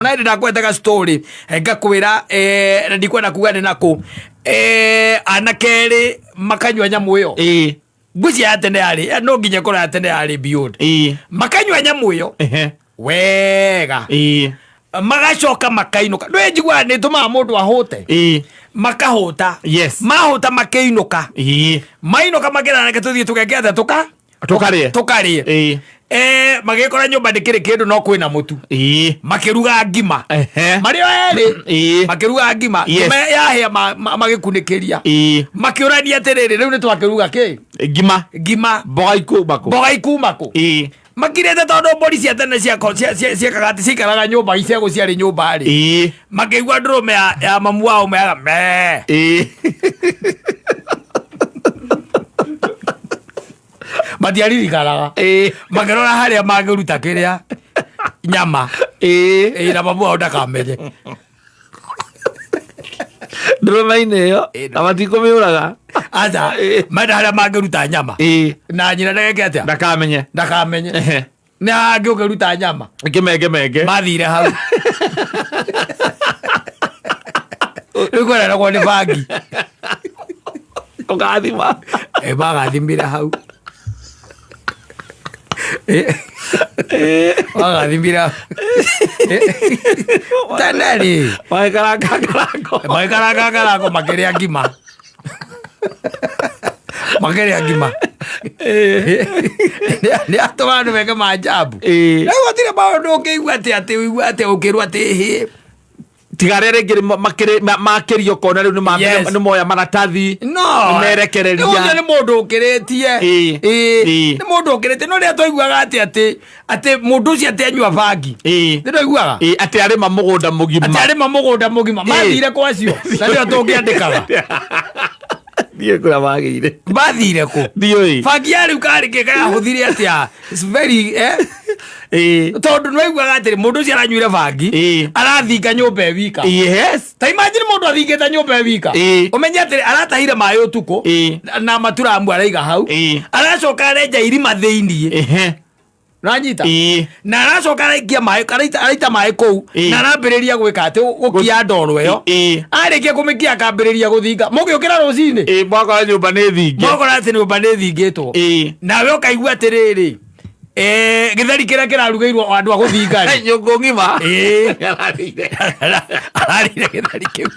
Na ndä ndakwetaga story ngakwä na ndikwenda kuga nä nakå anake erä makanyua nyamå ä yo. Ngwĩciria ya tene yarĩ no nginya ĩkorwo ya tene yarĩ beyond. Makanyua nyamũ ĩyo wega, magacoka makainũka. Ndũĩ njiguaga nĩ ĩtũmaga mũndũ ahũte. Makahũta. Mahũta makĩinũka. Mainũka makĩra reke tũthiĩ tũgeke atĩa, tũka Tũkarĩe. Tũkarĩe. Magĩkora nyũmba ndĩkĩrĩ kĩndũ no kwĩna mũtu. Makĩruga ngima. Marĩ o erĩ. Makĩruga ngima. Ngima yahĩa magĩkunĩkĩria. Makĩũrania atĩrĩrĩ, rĩu nĩ twakĩruga kĩ? Ngima. Ngima. Mboga ikuma kũ? Mboga ikuma kũ? Makirĩte tondũ mbũri cia tene ciekaga atĩ ciaikaraga nyũmba, icegũ ciarĩ nyũmba rĩ. Makĩigua ndũrũme ya mamu wao meaga mee. Matiaririkanaga. Makĩrora harĩa mangĩruta kĩrĩa nyama. Na mamu wao ndakamenye. Ndũrũme-inĩ ĩyo na matikũmĩũraga. Aca. Menda harĩa mangĩruta nyama. Na nyina ndageke atĩa? Ndakamenye. Ndakamenye. Nĩ hangĩ ũkĩruta nyama. Kĩmengemenge. Mathire hau rĩu kwereragwo nĩ bangi. Ũgathima. Magathimire hau. Magathimire hau. Tene rĩ. Magĩkaranga ngarango. Magĩkaranga ngarango, makĩrĩa ngima, makĩrĩa ngima. Nĩ atũma andũ meke manjambu. Rĩu gũtirĩ maũndũ ũngĩigua atĩ ũigua atĩ ũkĩrwo atĩ hĩ. Tiga arĩa rĩngĩ makĩria ũkona rĩu nĩ moya maratathi. No. Nĩmerekereria. Ũcio nĩ mũndũ ũkĩrĩtie. Nĩ mũndũ ũkĩrĩtie, no rĩrĩa twaiguaga atĩ mũndũ ũcio atĩ anyua bangi. Nĩ twaiguaga. Atĩ arĩma mũgũnda mũgima. Atĩ arĩma mũgũnda mũgima. Mathire kwacio na nĩo tũngĩandĩkaga. Ndiũĩ kũrĩa magĩire. Mathire kũ? Ndiũĩ. Bangi ya rĩu karĩ kĩ kayahũthire atĩa? It's very tondũ nĩwaiguaga atĩrĩ mũndũ ũcio aranyuire bangi. Arathinga nyũmba ĩ wika. Ta imagine mũndũ athingĩte nyũmba ĩ wika. Ũmenye atĩrĩ aratahire maĩ ũtukũ na maturamu araiga hau. Aracoka arenja irima thĩiniĩ. Nanyita. Na aracoka araikia maĩ, araita maĩ kũu. Na arambĩrĩria gwĩka atĩ gũkia ndoro ĩyo. Arĩkia kũmĩkia akambĩrĩria gũthinga, mũgĩũkĩra rũcinĩ. Mwakora nyũmba nĩ thinge. Mwakora atĩ nyũmba nĩ thingĩtwo. Nawe ũkaigua atĩrĩrĩ, gĩtheri kĩrĩa kĩrarugĩirwo andũ a gũthinga rĩ. Nyũngũ ng'ima. Ararĩire gĩtheri kĩu.